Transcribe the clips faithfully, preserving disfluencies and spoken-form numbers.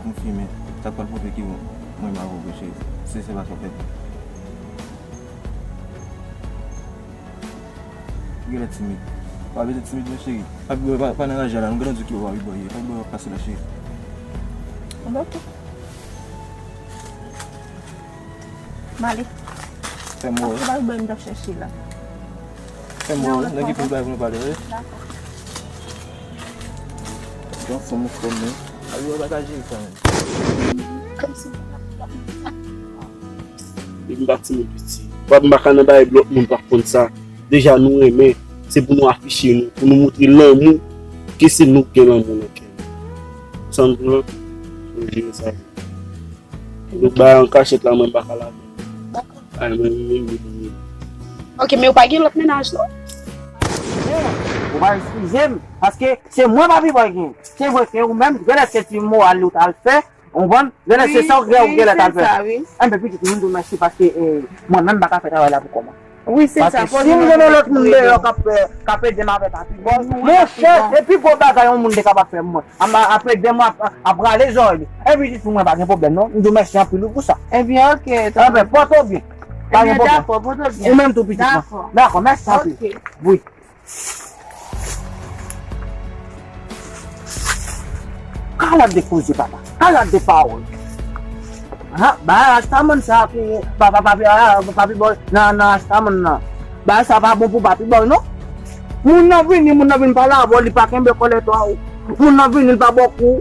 Konfime, sa k pral pwouve ke mwen m avè w vre, cheri. Se, se pa sa w fè. Ou genlè timid. Pa bezwen timid non, cheri. Papi Bòy pa, pa nan raje a la. Nou gentan di ki bò Papi Bòy ye. Papi Bòy ap pase la, cheri. Bon, ok. M ale. Fè m wè w. Papi Bòy m t ap chèche la. Fè m wè w. Nan ki pil bagay pou nou pale, wi. Dakò. Jan fanm ou fè m, men. Papi Bòy pa ka jere sa, men. Kòmsi Depi m pa timoun piti. Pap m pa ka nan bagay lòt moun pa konn sa. Deja nou renmen, se pou nou afiche nou, pou nou montre lanmou, ke se nou k gen lanmou nan kè nou. Sa nou pran, nou jere sa. Lòt bagay an kachèt la, mwen m pa ka lage. Ay, mwen, mwen, mwen, mwen. Ok, men ou pa gen lòt mennaj, non? Ou pa eskize m, paske se mwen Papi Bòy gen. Se vre ke ou menm, genlè se ti moral li ou t al fè, ou konprann? Genlè se sa ou gen, ou genlè t al fè. Enben, pitit, mwen di w mèsi paske, eh, mwen menm m pa ka fè travay la pou kò mwen. Wi, se sa. Paske si m gen yon lòt moun deyò k ap fè, k ap ede m avè Papi Bòy, monchè, se pi gwo bagay yon moun te kapab fè pou mwen. Ap, ap ede mwen, ap, ap rale zòrèy li. Enben, pitit, pou mwen pa gen pwoblèm, non. M di w mèsi anpil, wi, pou sa. Enben, ok. Enben, pòte w byen. Pa gen pwoblèm. Enben, dakò, pòte w byen. Ou menm tou, pitit mwen. Dakò. Dakò, mèsi anpil. Ok. Wi. Kalòt de koze, papa. Kalòt de pawòl. Ha, ba Rastaman sa pou papa, Papi, ah, Papi Bòy nan, nan Rastaman nan. Ba sa pa bon pou Papi Bòy, non. Moun nan vini, moun nan vin pale avè w, li pa kenbe kòlèt ou. Moun nan vini, li pa ba w kou.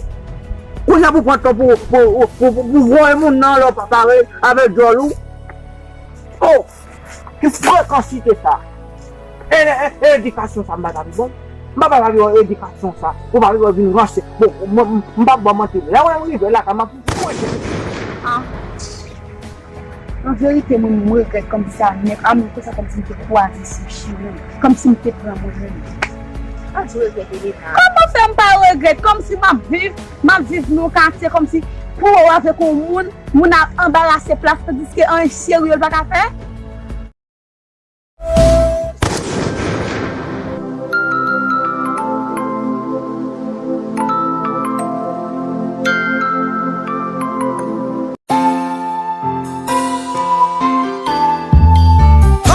Kounye a pou pran tan pou, pou, pou, pou, pou voye moun nan lè w pa pare avèk djòl ou. Oh! Ki frekansite sa? E, e, e edikasyon sa m bay Papi Bòy? M pa bay Papi Bòy edikasyon sa. Pou Papi Bòy vin ranse. Bon, m, m, m p ap ba w manti. Lè w wè m rive lakay, m ap fouye. Ah. An verite, mwen, m regrèt kòmsi sa nèk. A mwen, konsa kòmsi m te kwaze sou chire. Kòmsi m te pran mwen menm. An, m regrèt, Elena. Kòman fè m pa regrèt? Kòmsi m ap viv, m ap viv nan yon katye, kòmsi pou ou avèk yon moun, moun ap anbarase plas, tandiske anyen serye l pa ka fè.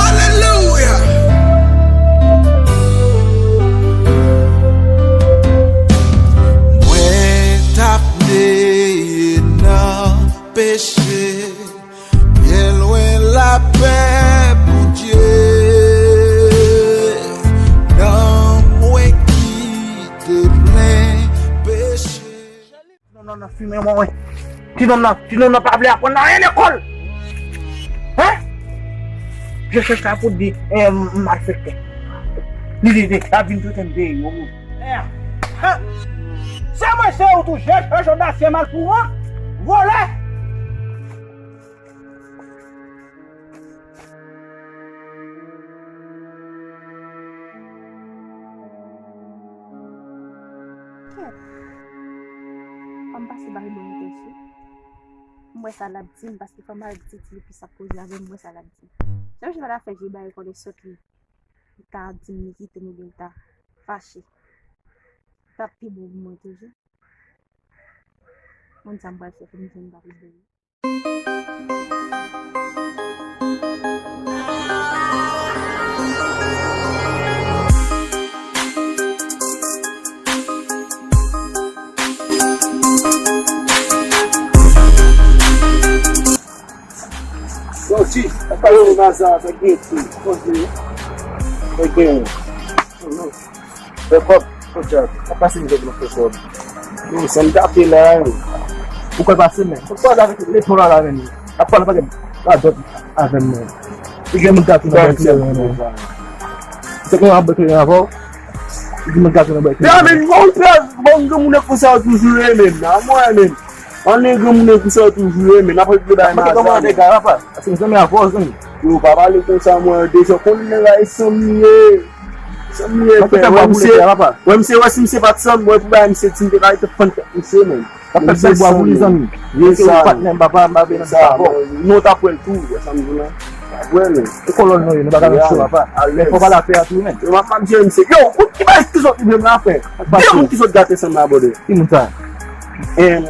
Alelouya! Mwen t ap neye nan peche. Byen lwen lapè Bondye, nanm mwen ki te plen peche. Non, non, non, fimen mwen, wi. Ti nonm nan, ti nonm nan pa vle aprann anyen lekòl. Hein? Je cherche la pou di, eh, malfektè. Li, li, li, la vin tout en peyi, wi. Eh, hein? Se mwen, se ou tou, je cherche odasye malpouran, vòlè. Kèt! Fò m pase bay bon tèt wi. M wè sa l ap di m, paske fò m al di ti li plis ap koze avè m, m wè sa l ap di m. Jan m jwenn afè je bay kòlè sòt li, li ta di m li kite m oubyen li ta fache. T ap pi bon pou mwen toujou. Konn sa m pral fè pou m jwenn Papi Bòy. Sòti, apa yo nan sa, sa gen ti, sòti. Sa gen. Fè kòb, fè kòb. Ap pase m kòb nan fè kòb. Yo, sa m tape la, yo. Ou kwè pase men. Fòk pale avèk leton la, la, men. Ap pale pa gen radòt avè m, men. Li gen moun gate nan bèk kleren, men. Se kon ap bèk kleren avè w. Li gen moun gate nan bèk kleren. Ya, men, bon, bon, bon, moun konsa yo toujou renmen m, la, mwen, men. Ann, granmoun nan konsa toujou ye, men n ap regle bagay maza. Papa, kòman dega, papa? Ase m zanmi avè w, zanmi. Yo, pa pale konsa, mwen, deja w konnen bagay san m ye. San m ye, frè. Wè misye, wè misye, wè si misye pa t san m, mwen pou bagay misye di m te ka rete fann tèt misye, men. Papa, fè bwa pou li, zanmi. Misye ou patnè m, papa, m pa vle nan sa, bon. Non, w t ap wè l tou, wè sa m di w la. W ap wè l, men. E kolòn nou ye, nou pa ka nan cho, papa. Alèz. Fò pale afè a tou, men. Yo, m ap, m ap jere misye. Yo, kout ki bagay ki sot li menm la, frè? De moun ki sot gate san m la, brother. Ki moun sa? Em.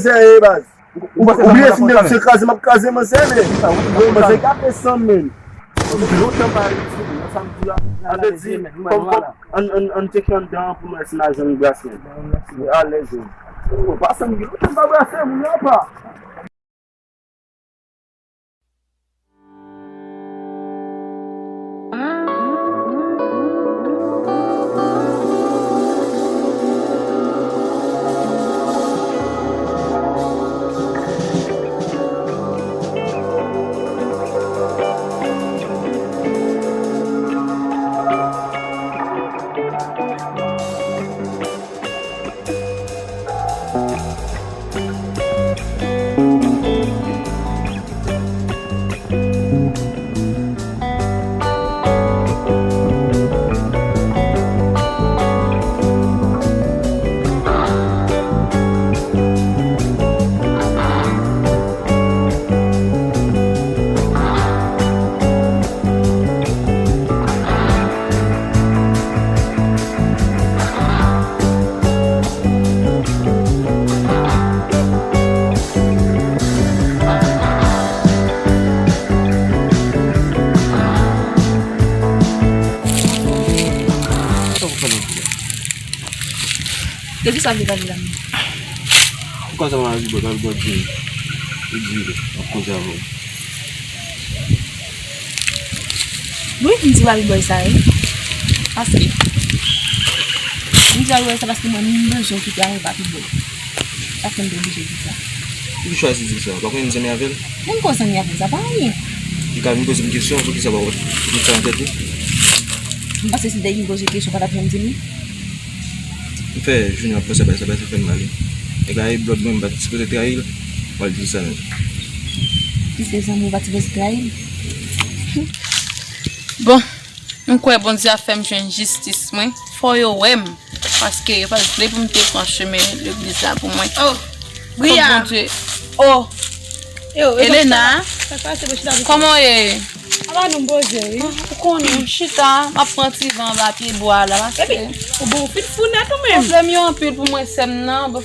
manzè ye, baz. Ou bliye si m te la misye kraze, m ap kraze manzè, men. Manzè gape san m, men. Lontan pa ret sou li, nan sa m di la. Sa vle di, fòk, fòk, ann, ann, ann tcheke anndan an pou m wè si n a jwenn brase. Alèz, wi. Ou pa sanm gen lontan pa brase, moun yo pa. De kisa w vle pale la menm? Ou konn sa mwen di, bò, bò di, li di, ap koze avè w. Wi, m di Barbie Boy sa, wi. Paske, m di Barbie Boy sa paske mwen, m bezwen kite avè Papi Boy. Sa fè m te oblije di sa. Ou ki chwazi di sa? Ou pa konnen m zanmi avè l? Menm ke w zanmi avè l, sa pa anyen. Li ka vin poze m kesyon, poukisa w pa wè tout sa nan tèt li? M panse si l te vin poze kesyon, pa t ap janm di m li. M fè jounen ap panse a bagay sa, bagay sa fè m mal, wi. Nèg la e blòd mwen, m pa t sipoze trayi l, m al di l sa menm. Li se zanmi w, pa t sipoze trayi l. Bon, m kwè Bondye ap fè m jwenn jistis mwen. Fò yo wè m, paske yo pa t vle pou m te pran chemen legliz la pou mwen. Oh, Bria. Fòk Bondye. Oh, Elena, kòman w ye? Apa nou poze, wi. Ou konnen, m chita, m ap pran ti van anba pye bwa la, paske. Epi, ou bon, ou fin fou nèt ou menm. Pwoblèm yo anpil pou mwen, sè m nan. Bon,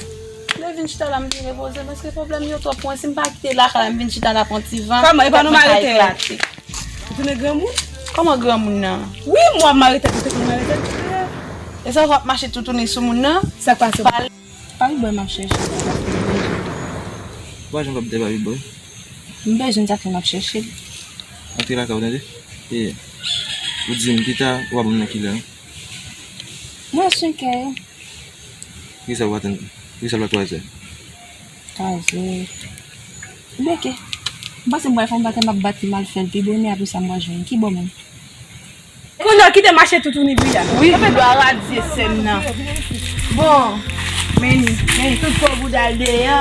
lè vin chita la, m vin repoze, paske pwoblèm yo twòp pou mwen. Si m pa kite lakay la, m vin chita la, pran ti van, kòman, epa nou mare tèt? Ou tounen granmoun? Kòman granmoun nan? Wi, mwen ap mare tèt, ou te konn mare tèt. E sa w ap mache toutouni sou moun nan? Sa k pase? Pale. Papi Boy m ap chèche. Ou pa janm ap de Papi Boy? M bezwen l, sa fè m ap chèche l. Antre lakay ou, tande? E, ou di m pita, ou pa ban m nan kilè, non? Mwen senkè. Poukisa ou pa tann? Poukisa l pa twazè? Twazè. Bloke. M panse m pral fè yon batay, m ap bat li, m al fè l pi bonè, apre sa m pral jwenn. Ki bò menm? Kounye a, kite mache toutouni Bria. Wi, glwa a Dye, sè m nan. Bon, men, men, tout kò bouda l deyò.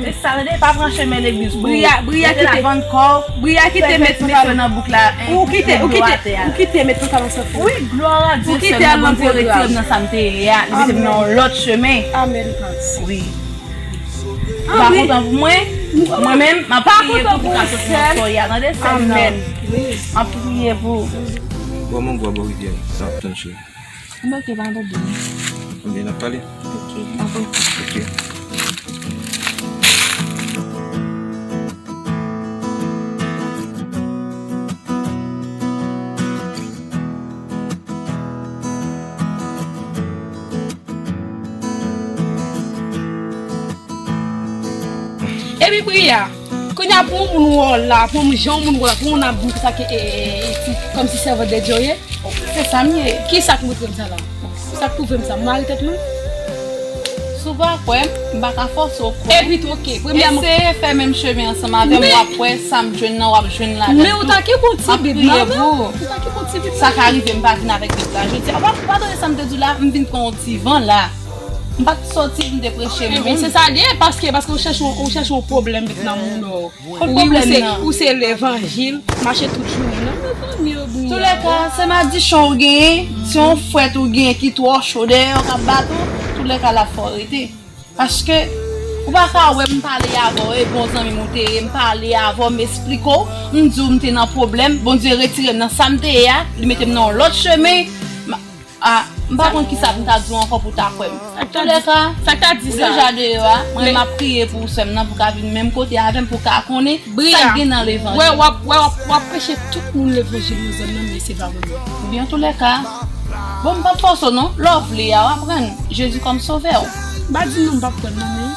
E sa, tande, pa pran chemen legliz pou Bria, Bria kite, vann kò w, Bria kite met pantalon nan bouk la, ou kite, ou kite, ou kite met pantalon san fon. Wi, glwa a Dye, sè m nan, Bondye retire m nan sa m te ye a, li mete m nan yon lòt chemen. Amèn. Wi. Ou pa kontan pou mwen? Mwen menm, m ap priye pou ou ka soti nan sòy a, tande, sè m nan. Amèn. M ap priye pou ou. Bò mango a bò rivyè a, sa ap tann cheri. M oke, pa gen pwoblèm. Ebyen, n ap pale. Oke, dakò. Oke. Epi Bria, kounye a pou yon moun wè w la, pou yon moun jan yon moun wè w la, pou yon moun ap di w sa ke, e, e, e, e, ti, kòmsi sèvant de Dye w ye. Se sa m ye. Kisa k montre m sa la? Sa k pwouve m sa? M mare tèt mwen? Si w pa kwè m, m pa ka fòse w kwè. Epi tou, oke, premyèman, eseye fè menm chemen ansanm avè m, w ap wè sa m jwenn nan, w ap jwenn ladan tou. Men ou ta ki bon ti bib, non, non. Ou ta ki bon ti bib. Sa ka rive m pa vin avèk bib la jodi a. W ap, w ap tande sa m te di w la, m vin pran yon ti van la. M pa t sòti vin te preche moun. Ebyen, se sa l ye, paske, paske ou chèche, ou chèche yon pwoblèm met nan moun ou. Wi, ou se, ou se levanjil, mache tout jounen nan levanjil. Toulèka, se madichon ou genyen, se yon frèt ou genyen ki twò cho dèyè w k ap bat ou, toulèka l ap fè w rete. Paske, ou pa ka wè m pale avè w, e bon zanmi m ou te ye, m pale avè w, m esplike w, m di w m te nan pwoblèm, Bondye retire m nan sa m te ye a, li mete m nan yon lòt chemen. A, m pa konn kisa pou m ta di w ankò pou w ta kwè m. Toulèka, ou deja deyò a, mwen m ap priye pou ou sè m nan pou w ka vin menm kote avè m pou w ka konnen sa k gen nan levanjil. Wè, w ap, wè, w ap, w ap preche tout moun levanjil nan zòn nan, men se pa mwen menm. Ebyen, toulèka, bon, m p ap fòse w non, lè w vle a, w ap pran Jezi kòm sovè w. M pa di non, m p ap pran non, men.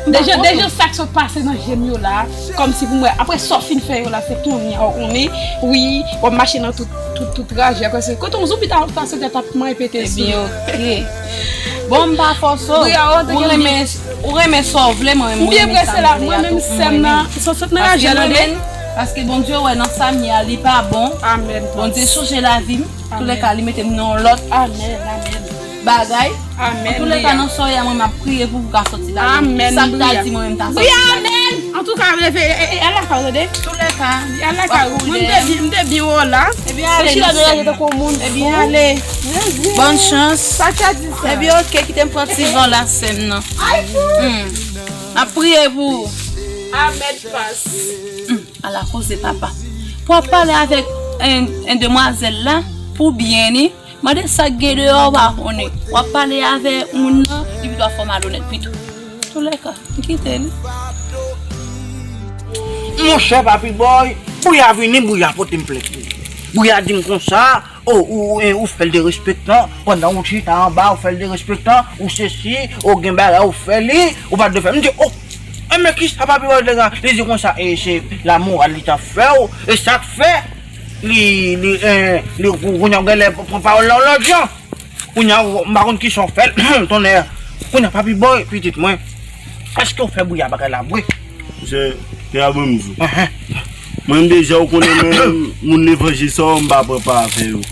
Deja, deja sa k sot pase nan je m yo la, kòmsi pou mwen, apre sa w fin fè yo la, se kounye a w konnen, wi, w ap mache nan tout, tout, tout trajè, kòmsi, kote yon zonbi ta, ta sot, ta ap manyen pete sou. Ebyen, oke. Bon, m pa fòse w. Ou renmen, ou renmen sa w vle, mwen menm, mwen renmen sa m vle a tou. Mwen menm, sè m nan, sa w sot nan rajè la, tande. Paske Bondye wè nan sa m ye a, li pa bon. Amèn. Bondye sonje lavi m. Toulèka, li mete m nan yon lòt bagay. Amèn. Toulèka, nan soyè a, mwen, m ap priye pou ou ka sòti la. Amèn. Sa m ta di, mwen menm, ta sòti la. Amèn. Antouka, leve, e, e, al lakay ou, tande. Toulèka, al lakay ou. Mwen, m te byen, m te byen wo la. Ebyen, ale, nan sè m nan. Ebyen, ale. Bòn chans. Sa k ta di sa? Ebyen, oke, kite m pran ti van la, sè m nan. Ay, fou. M ap priye pou ou. Amèn, pas. Ala koze papa. Pou w ap pale avèk en, en demwazèl la, pou byen li, mande sa k gen deyò, w pa konnen. W ap pale avè moun nan, li pito ap fè w malonèt pito. Toulèka, m kite li. Monchè Papi Bòy, Bouya vini, Bouya pote m plent li. Bouya di m konsa, o, ou, e, ou fè l derespektan, pandan ou chita anba, ou fè l derespektan, ou sesi, ou gen bagay, ou fè li, ou pa t dwe fè. M di, o, Enben, kisa Papi Bòy te ka, li di konsa, e se lamoral li t ap fè w, e sa k fè, li, li, e, li, kounye a w genlè pran pawòl la yon lòt jan. Kounye a, m pa konn kisa w fè l, tonnè. Kounye a, Papi Bòy, pitit mwen, èske w fè Bouya bagay la vre? Monchè, te a bon m di w. Mwen menm deja, ou konnen mwen menm, moun levanjil sa yo, m pa pran pa avè yo.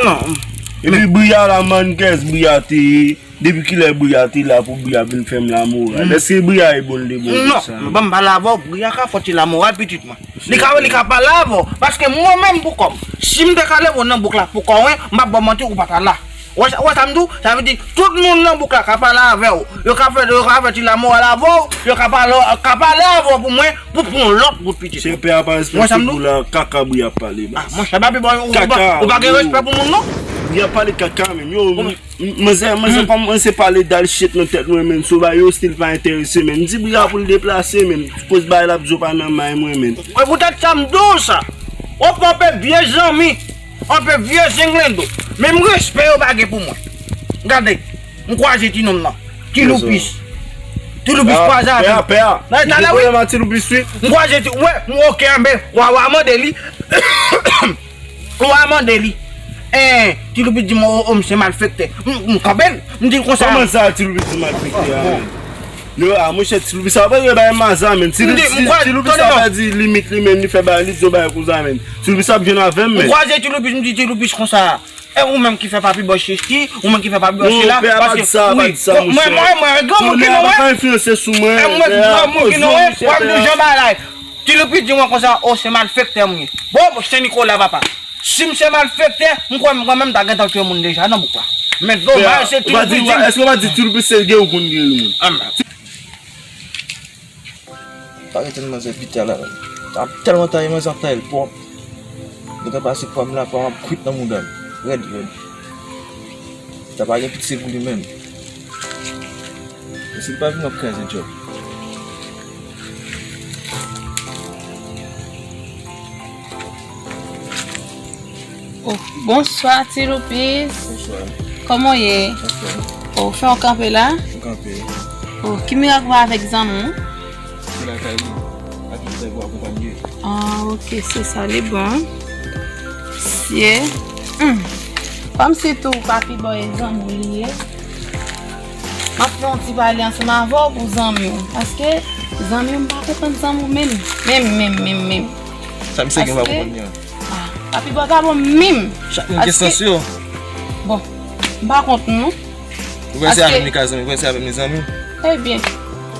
Non. Epi Bouya la, man, kiyès Bouya te ye? Depi kilè Bouya te la pou Bouya vin fè m lamoral? Èske Bouya e bon de bon konsa? Non, ban m pale avè w, Bouya ka fè w ti lamoral, pitit mwen. Li ka, li ka pale avè w, paske mwen menm pou kò m, si m te ka leve w nan bouk la pou kò w, m p ap ba w manti, ou pa ta la. Ou wè sa, ou wè sa m di w? Sa vle di, tout moun nan bouk la ka pale avè w. Yo ka fè, yo ka fè ti lamoral avè w, yo ka pale, ka pale avè w pou mwen, pou pran yon lòt bout pitit. Se pè a pa respekte pou la, kaka Bouya ap pale, baz. Ah, monchè, Papi Bòy, ou pa, ou pa gen respè pou moun, non? Bouya ap pale kaka, menm. Yo, M-, manzè, manzè kòmanse pale dal shit nan tèt mwen, menm, sou bagay yo, still pa enterese, menm. M di Bouya pou l deplase, menm. Koz bagay l ap di yo pa nan may mwen, menm. E poutèt sa m di w sa. Ou pran anpe vye zanmi, anpe vye zenglendo. Menm respè yo pa gen pou mwen. Gade, m kwaze ti nonm nan. Ti Loupis. Ti Loupis kwaze avè m. Pè a, pè a. Nan, talè, wi. M kwaze ti, wè, m oke, anben, wa, wa mande li. Ou a mande li. Eh, Ti Loupis di m, o, o, m se malfektè. M, m kanpe l. M di l konsa. Kòman sa, Ti Loupis di malfektè a, menm? Yo, a, monchè, Ti Loupis sa pa gen bagay maza, menm. Ti Loupis sa pa di limit li, menm, li fè bagay, li di yon bagay konsa, menm. Ti Loupis ap jwenn avè m, menm. M kwaze Ti Loupis, m di Ti Loupis konsa. E ou menm ki fè Papi Bòy sesi, ou menm ki fè Papi Bòy sela, paske, wi, mwen, mwen, mwen, granmoun ki nou wè. Tonnè, pa ka enfliyanse sou mwen. E mwen, granmoun ki nou wè, w ap di jan bagay. Ti Loupis di mwen konsa, o, se malfektè m ye. Bon, Sen Nikola, papa. Si m se malfektè, m kwè m, mwen menm ta gentan tiye moun deja nan bouk la. Men domaj, se Ti Loupis di m. Èske w pa di Ti Loupis se geri w konn geri moun? Ah, men. Pa rete nan manzè pita la. Ap tèlman taye manzè, ap taye l pwòp. Gentan pase pwa m la, pwa m ap kwit nan mouda m. Rèd, rèd. Ta pa gen pitye pou li menm. E si l pa vin, w ap kraze djòb. Oh, bonswa, Ti Loupis. Bonswa. Kòman w ye? Anfòm. Oh, fè w kanpe la? Mwen kanpe. Oh, ki mirak ou avèk zanmi w? Lakay ou, ak ki fè pou akonpanye. Ah, ok, se sa, li bon. Sye. Hmm. Kòmsi tou Papi Boy zanmi w li ye. M ap fè yon ti pale ansanm avè w pou zanmi w. Paske zanmi w, m pa konprann zanmi w menm. Menm, menm, menm, menm. Sa misye gen pa konprann li an. Ah, Papi Boy pa bon menm. Chak moun gen sans yo. Bon, m pa kont non. Ou kwè se avè m li ka zanmi, ou kwè se avè m li zanmi? Ebyen,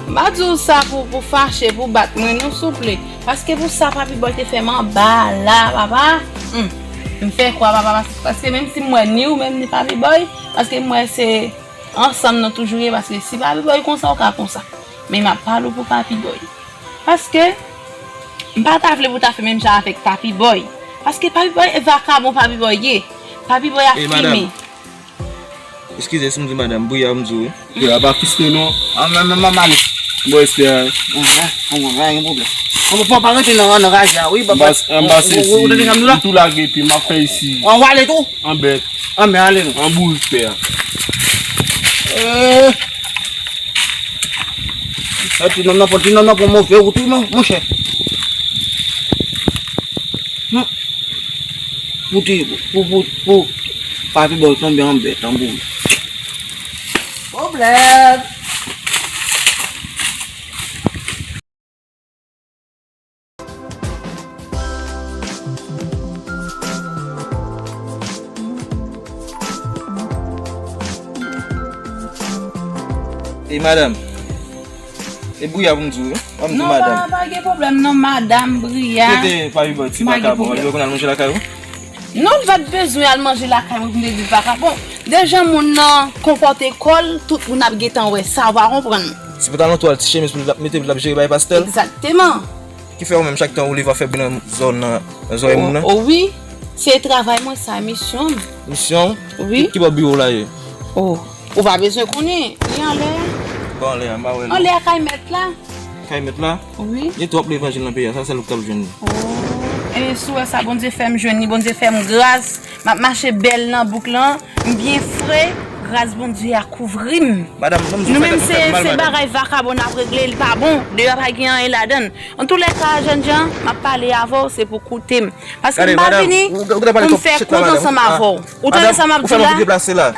m pa di w sa pou, pou fache, pou bat mwen non, souple. Paske pou sa Papi Boy te fè m anba la, papa. Hmm. M fè kwa, papa, pas-, paske menm si m wè ni ou menm ni Papi Boy, paske m wè se ansanm nou toujou ye, paske si Papi Boy konsa, ou ka konsa. Men m ap pale w pou Papi Boy. Paske m pa ta vle pou ta fè menm jan avèk Papi Boy. Paske Papi Boy e vakabon Papi Boy ye. Papi Boy ap fimen. Eskize si m di madanm, Briya m di w wi. Briya pa fiste non. An, men, men, men, men, ale. Bon, espè a. Anhan, anhan, pa gen pwoblèm. An, bon, pa rete nan, nan raje a, wi, papa. Anba, anba sezi. Ou tande sa m di w la? M tou lage pye, m ap fè isi. An, w ale tou? An bèt. An, men ale non. An bourik pè a. Eh. Sa ti nonm nan pran, ti nonm nan pran move wout wi, mon, monchè. Hmm. Pou ti, pou, pou, pou Papi Boy tonbe an bèt, an bourik. Pwoblèm. Ey, madanm. E Briya pou m di w, wi. An m di madanm. Non, pa, pa gen pwoblèm, non, madanm Briya. Kote Papi Boy, ti vakabon? Papi Boy konn al manje lakay ou? Non, l pa t bezwen al manje lakay mwen pou m te di l vakabon. De jan moun nan konpòte kò l, tout moun ap gentan wè sa, ou pa konprann. Se pantalon tou al ti chemiz pou l ap mete, pou l ap jere bay pastè l. Egzakteman. Ki fè ou menm chak tan ou leve w ap fè bri nan zò, nan, nan zòrèy moun nan? O, o wi, se travay mwen sa, misyon m. Misyon w? Wi. Ki, ki bò biwo w la ye? O, ou pa bezwen konnen, li anlè a. Bon, anlè a, m pa wè l non. Anlè a kay mèt la. Kay mèt la? Wi. Gen twòp levanjil nan peyi a, sa sèl ou k t ap jwenn li. O, e si w wè sa, Bondye fè m jwenn li, Bondye fè m gras. M ap mache bèl nan bouk lan, m byen fre, gras Bondye a kouvri m. Madanm, ban m di w, nou menm se, se bagay vakabon n ap regle, li pa bon. Deyò pa gen anyen ladan l. Antoulèka, jènjan, m ap pale avè w, se pou w koute m. Paske m pa vini pou m fè kont ansanm avè w. Ou tande sa m ap di w la?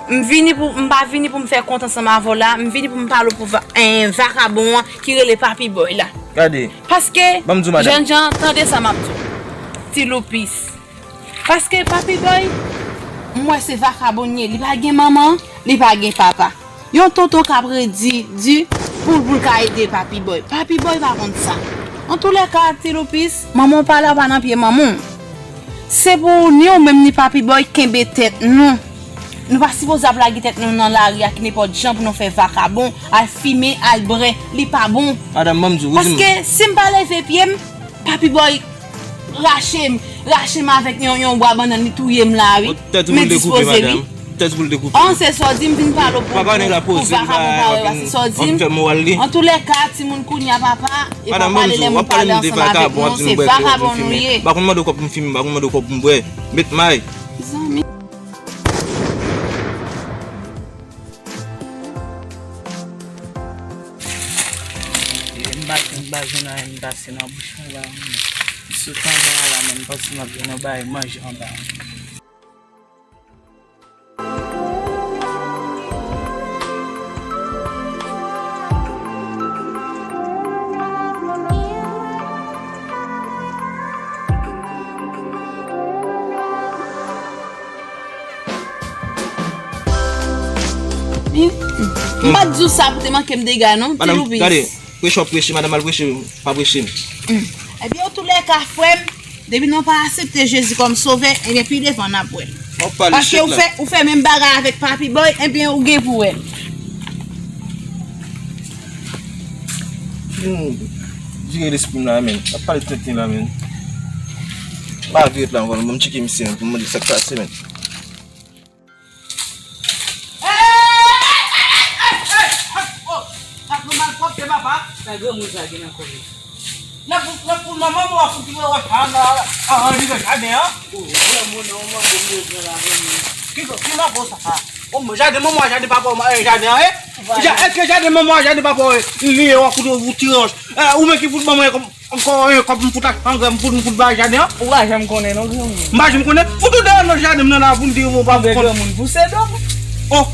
M vini pou, m pa vini pou m fè kont ansanm avè w la, m vini pou m pale w pou va-, en, vakabon an ki rele Papi Boy la. Gade. Paske, jènjan, tande sa m ap di w. Ti Loupis. Paske Papi Boy, m wè se vakabon l ye. Li pa gen manman, li pa gen papa. Yon tonton k ap redi di pou l, pou l ka ede Papi Boy. Papi Boy pa konn sa. Antoulèka, Ti Loupis, manman w pa la, w pa nan pye manman w. Se pou ni ou menm ni Papi Boy kenbe tèt nou. Nou pa sipoze ap lage tèt nou nan lari a ki nenpòt jan pou nou fè vakabon, al fimen, al brè. Li pa bon. Madanm, ban m di w, ou di m. Paske si m pa leve pye m, Papi Boy rache m, rache m avèk yon, yon bwa bannann, li touye m la, wi. Tèt ou pou l dekoupe, madanm. Tèt ou pou l dekoupe. An, se sa w di m, vin pale w pou, pou vakabon parèy w a, se sa w di m. Antoulèka, timoun kounye a, papa, e pa pale lè moun pale ansanm avèk nou, se vakabon nou ye. M pa konn mande w kòb pou m fimen, m pa konn mande w kòb pou m bwè. Met may. Zanmi. E m pa, m pa jwenn anyen m pase nan bouch mwen la, men. Sou tan mwen la, men m panse m ap jwenn yon bagay manje anba. M pa t di w sa pou te manke m dega non, Ti Loupis. Madanm, gade, preche w ap preche, madanm al preche, pa preche m. Hmm. Ebyen, antoulèka, frè m, depi nou pa aksepte Jezi kòm sovè, ebyen, pi devan n ap wè l. Paske ou fè, ou fè menm bagay avèk Papi Boy, ebyen, ou gen pou wè l. Vire lespri m la, men. Ap pale tenten la, men. M pa vire la ankò non, ban m tcheke misye, men, pou m mande sa k pase, men. Sa pou malpwòpte, papa. Sa granmoun sa gen nan kò li. Nan pou, nan pou manman mwen, pou ki mwen wè sa nan, an, an, li nan jaden an. O, granmoun nan, ou mande m bezwen la, granmoun. Ki, ki manbo sa? Jaden manman, jaden papa, jaden an, e? Èske jaden manman, jaden papa, li ye, w ap fout ou tire wòch? Ou menm ki fout ban mwen kòb, kòb, m fout ak angrè, m fout, m fout bay jaden an? Ou pa janm konnen non, granmoun. M pa janm konnen. Fout ou deyò nan jaden m nan la pou m di ou pa konn. Granmoun pouse dòm. Oh,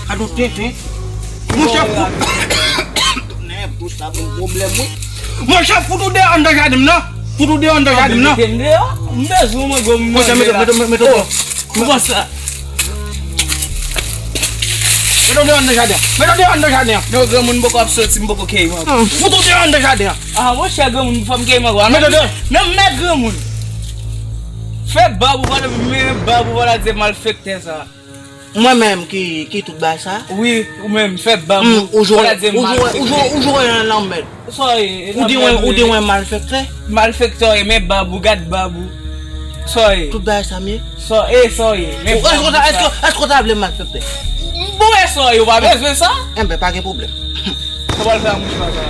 gade yon tenten. Monchè, fout. Nèg, bouch la pou pwoblèm, wi. Monchè, fout ou deyò anndan jaden m nan. Fout ou deyò anndan jaden m nan. Mete m deyò. M bezwen mwen granmoun. Monchè, mete, mete, mete, mete. Ou konsa. Mete w deyò anndan jaden an. Mete w deyò anndan jaden an. Non, granmoun poko ap soti, m poko keye mango. Fout ou deyò anndan jaden an. Ah, monchè, granmoun, fò m keye mango. Mete w deyò. Non, mèt granmoun. Fè bab ou pa men bab ou pa di malfektè sa. Mwen menm ki, ki tout bagay sa? Wi, ou menm, fè bab ou. Ou jwe, ou jwe, ou jwe, ou jwe nan lanmèd. Sa w ye? Ou di mwen, ou di mwen malfektè? Malfektè w ye, men bab ou, gad bab ou. Sa w ye? Tout bagay sa m ye? Sa w ye, sa w ye? Men bab ou sa. Èske, èske w ta vle malfektè? Bon, e sa w ye, ou pa bezwen sa? Enben, pa gen pwoblèm. Sa w pral fè a mouchwa sa?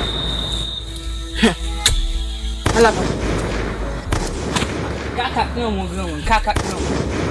Ala pa. Kakak nan mon granmoun, kakak nan mon.